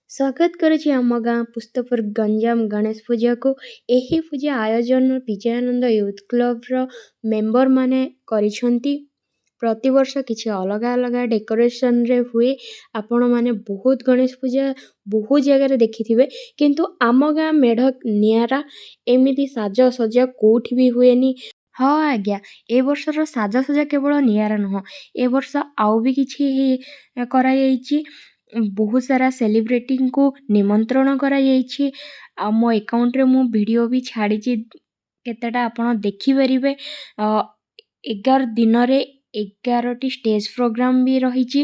ସ୍ୱାଗତ କରୁଛି ଆମ ଗାଁ ପୁସ୍ତପୁର ଗଞ୍ଜାମ ଗଣେଶ ପୂଜାକୁ। ଏହି ପୂଜା ଆୟୋଜନ ବିଜୟାନନ୍ଦ ୟୁଥ୍ କ୍ଲବର ମେମ୍ବରମାନେ କରିଛନ୍ତି। ପ୍ରତିବର୍ଷ କିଛି ଅଲଗା ଅଲଗା ଡେକୋରେସନରେ ହୁଏ। ଆପଣମାନେ ବହୁତ ଗଣେଶ ପୂଜା ବହୁତ ଜାଗାରେ ଦେଖିଥିବେ, କିନ୍ତୁ ଆମ ଗାଁ ମେଢ଼ ନିଆରା। ଏମିତି ସାଜସଜା କେଉଁଠି ବି ହୁଏନି। ହଁ ଆଜ୍ଞା, ଏ ବର୍ଷର ସାଜସଜା କେବଳ ନିଆରା ନୁହଁ, ଏ ବର୍ଷ ଆଉ ବି କିଛି କରାଯାଇଛି। ବହୁତ ସାରା ସେଲିବ୍ରିଟିଙ୍କୁ ନିମନ୍ତ୍ରଣ କରାଯାଇଛି ଆଉ ମୋ ଏକାଉଣ୍ଟରେ ମୁଁ ଭିଡ଼ିଓ ବି ଛାଡ଼ିଛି କେତେଟା, ଆପଣ ଦେଖିପାରିବେ। 11 ଦିନରେ 11ଟି ଷ୍ଟେଜ୍ ପ୍ରୋଗ୍ରାମ୍ ବି ରହିଛି।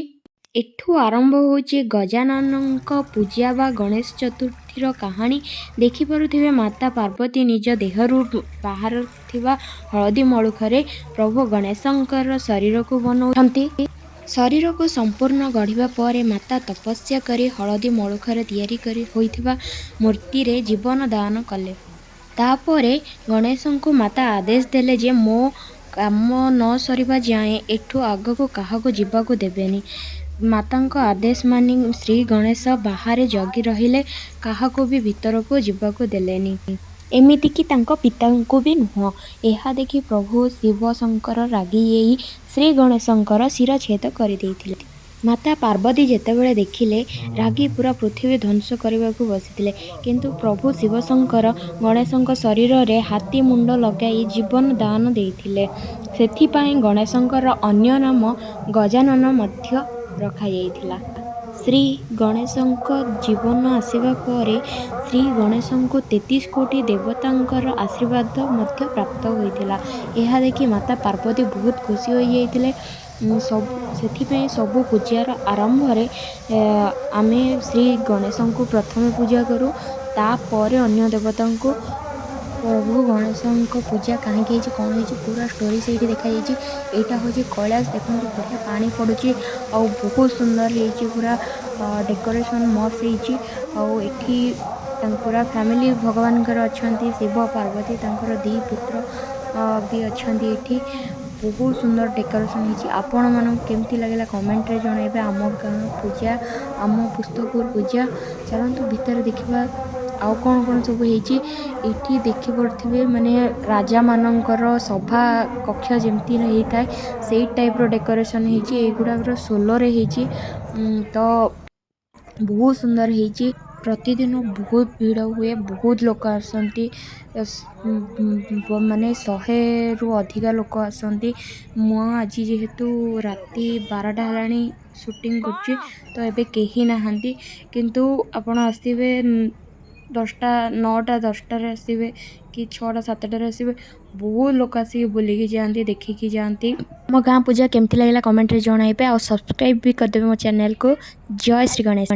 ଏଠୁ ଆରମ୍ଭ ହେଉଛି ଗଜାନନଙ୍କ ପୂଜା ବା ଗଣେଶ ଚତୁର୍ଥୀର କାହାଣୀ। ଦେଖିପାରୁଥିବେ, ମାତା ପାର୍ବତୀ ନିଜ ଦେହରୁ ବାହାରୁଥିବା ହଳଦୀ ମଳୁଖରେ ପ୍ରଭୁ ଗଣେଶଙ୍କର ଶରୀରକୁ ବନାଉଛନ୍ତି। ଶରୀରକୁ ସମ୍ପୂର୍ଣ୍ଣ ଗଢ଼ିବା ପରେ ମାତା ତପସ୍ୟା କରି ହଳଦୀ ମଳୁଖରେ ତିଆରି କରି ହୋଇଥିବା ମୂର୍ତ୍ତିରେ ଜୀବନ ଦାନ କଲେ। ତାପରେ ଗଣେଶଙ୍କୁ ମାତା ଆଦେଶ ଦେଲେ ଯେ ମୋ କାମ ନ ସରିବା ଯାଏଁ ଏଠୁ ଆଗକୁ କାହାକୁ ଯିବାକୁ ଦେବେନି। ମାତାଙ୍କ ଆଦେଶ ମାନି ଶ୍ରୀ ଗଣେଶ ବାହାରେ ଜଗି ରହିଲେ, କାହାକୁ ବି ଭିତରକୁ ଯିବାକୁ ଦେଲେନି, ଏମିତିକି ତାଙ୍କ ପିତାଙ୍କୁ ବି ନୁହଁ। ଏହା ଦେଖି ପ୍ରଭୁ ଶିବ ଶଙ୍କର ରାଗିଯାଇ ଶ୍ରୀ ଗଣେଶଙ୍କର ଶିରଚ୍ଛେଦ କରିଦେଇଥିଲେ। ମାତା ପାର୍ବତୀ ଯେତେବେଳେ ଦେଖିଲେ, ରାଗି ପୁରା ପୃଥିବୀ ଧ୍ୱଂସ କରିବାକୁ ବସିଥିଲେ। କିନ୍ତୁ ପ୍ରଭୁ ଶିବଶଙ୍କର ଗଣେଶଙ୍କ ଶରୀରରେ ହାତୀ ମୁଣ୍ଡ ଲଗାଇ ଜୀବନ ଦାନ ଦେଇଥିଲେ। ସେଥିପାଇଁ ଗଣେଶଙ୍କର ଅନ୍ୟ ନାମ ଗଜାନନ ମଧ୍ୟ ରଖାଯାଇଥିଲା। ଶ୍ରୀ ଗଣେଶଙ୍କ ଜୀବନ ଆସିବା ପରେ ଶ୍ରୀ ଗଣେଶଙ୍କୁ 33 କୋଟି ଦେବତାଙ୍କର ଆଶୀର୍ବାଦ ମଧ୍ୟ ପ୍ରାପ୍ତ ହୋଇଥିଲା। ଏହା ଦେଖି ମାତା ପାର୍ବତୀ ବହୁତ ଖୁସି ହୋଇଯାଇଥିଲେ। ସବୁ ସେଥିପାଇଁ ସବୁ ପୂଜାର ଆରମ୍ଭରେ ଆମେ ଶ୍ରୀ ଗଣେଶଙ୍କୁ ପ୍ରଥମେ ପୂଜା କରୁ, ତାପରେ ଅନ୍ୟ ଦେବତାଙ୍କୁ। ପ୍ରଭୁ ଗଣେଶଙ୍କ ପୂଜା କାହିଁକି ହେଇଛି, କ'ଣ ହେଇଛି, ପୁରା ଷ୍ଟୋରି ସେଇଠି ଦେଖାଯାଇଛି। ଏଇଟା ହେଉଛି କୈଳାସ। ଦେଖନ୍ତୁ, ବଢ଼ିଆ ପାଣି ପଡ଼ୁଛି ଆଉ ବହୁତ ସୁନ୍ଦର ହେଇଛି, ପୁରା ଡେକୋରେସନ୍ ମସ୍ତ ହେଇଛି। ଆଉ ଏଠି ତାଙ୍କ ପୁରା ଫ୍ୟାମିଲି ଭଗବାନଙ୍କର ଅଛନ୍ତି, ଶିବ ପାର୍ବତୀ, ତାଙ୍କର ଦୁଇ ପୁତ୍ର ବି ଅଛନ୍ତି। ଏଠି ବହୁତ ସୁନ୍ଦର ଡେକୋରେସନ୍ ହେଇଛି। ଆପଣମାନଙ୍କୁ କେମିତି ଲାଗିଲା, କମେଣ୍ଟରେ ଜଣାଇବେ। ଆମ ଗାଁ ପୂଜା, ଆମ ପୁସ୍ତପୁର ପୂଜା। ଚାଲନ୍ତୁ ଭିତରେ ଦେଖିବା ଆଉ କ'ଣ କ'ଣ ସବୁ ହେଇଛି। ଏଇଠି ଦେଖିପାରୁଥିବେ, ମାନେ ରାଜାମାନଙ୍କର ସଭା କକ୍ଷ ଯେମିତି ହେଇଥାଏ, ସେଇ ଟାଇପ୍ର ଡେକୋରେସନ୍ ହେଇଛି। ଏଇଗୁଡ଼ାକର ସୋଲରେ ହେଇଛି ତ ବହୁତ ସୁନ୍ଦର ହେଇଛି। ପ୍ରତିଦିନ ବହୁତ ଭିଡ଼ ହୁଏ, ବହୁତ ଲୋକ ଆସନ୍ତି, ମାନେ 100ରୁ ଅଧିକା ଲୋକ ଆସନ୍ତି। ମୁଁ ଆଜି ଯେହେତୁ ରାତି 12ଟା ହେଲାଣି ସୁଟିଂ କରୁଛି, ତ ଏବେ କେହି ନାହାନ୍ତି। କିନ୍ତୁ ଆପଣ ଆସିବେ 10ଟା, 9ଟା, 10ଟାରେ ଆସିବେ କି 6ଟା, 7ଟାରେ ଆସିବେ, ବହୁତ ଲୋକ ଆସିକି ବୁଲିକି ଯାଆନ୍ତି, ଦେଖିକି ଯାଆନ୍ତି। ଆମ ଗାଁ ପୂଜା କେମିତି ଲାଗିଲା, କମେଣ୍ଟରେ ଜଣାଇବେ ଆଉ ସବସ୍କ୍ରାଇବ୍ ବି କରିଦେବେ ମୋ ଚ୍ୟାନେଲକୁ। ଜୟ ଶ୍ରୀ ଗଣେଶ।